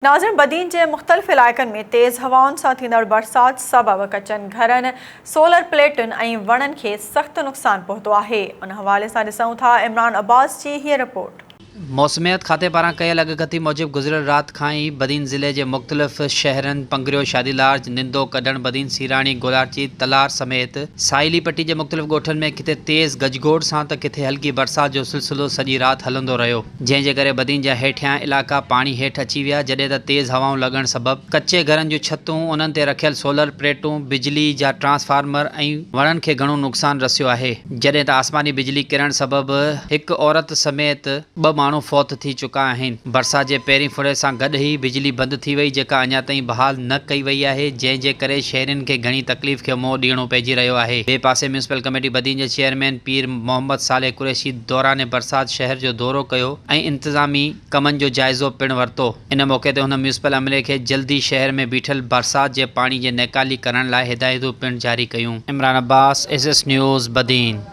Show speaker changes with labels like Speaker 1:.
Speaker 1: ناظرين بدين جي مختلف علائقن ۾ تيز هوائن سان ٿيندڙ برسات سبب ڪچن گهرن، سولر پليٽن ۽ وڻن کي سخت نقصان پهتو آهي. ان حوالي سان ڏسون ٿا عمران عباس جي هيء رپورٽ.
Speaker 2: موسميات کاتي پاران ڪيل اڳڪٿي موجب گذريل رات کان ئي بدين ضلعي جي مختلف شهرن پنگريو، شادي لارج، نندو، ڪڍڻ، بدين، سيراڻي، گولاڙچي، تلار سميت ساحلي پٽي جي مختلف ڳوٺن ۾ ڪٿي تيز گجگوڙ سان ته ڪٿي هلڪي برسات جو سلسلو سڄي رات هلندو رهيو. جنهن جي ڪري بدين جا هيٺيان علائقا پاڻي هيٺ اچي ويا، جڏهن ته تيز هوائون لڳڻ سبب ڪچي گهرن جون ڇتون، انهن تي رکيل سولر پليٽون، بجلي جا ٽرانسفارمر ۽ وڻن کي گهڻو نقصان رسيو آهي، جڏهن ته آسماني بجلي ڪرڻ سبب هڪ عورت سميت ٻه ماڻهو فوت ٿي چڪا آهن. برسات جي پهرين ڦڙي سان گڏ ئي بجلي بند ٿي وئي، جيڪا اڃا تائين بحال نه ڪئي وئي آهي، جنهن جي ڪري شهرين کي گهڻي تڪليف کي منهن ڏيڻو پئجي رهيو آهي. ٻئي پاسي ميونسپل ڪميٽي بدين جي چيئرمين پير محمد صالح قريشي دوران برسات شهر جو دورو ڪيو ۽ انتظامي ڪمن جو جائزو پڻ ورتو. ان موقعي تي هن ميونسپل عملي کي جلدي شهر ۾ بيٺل برسات جي پاڻي جي نيڪالي ڪرڻ لاء هدايتون پڻ جاري ڪيون. Imran Abbas, S S news, Badin.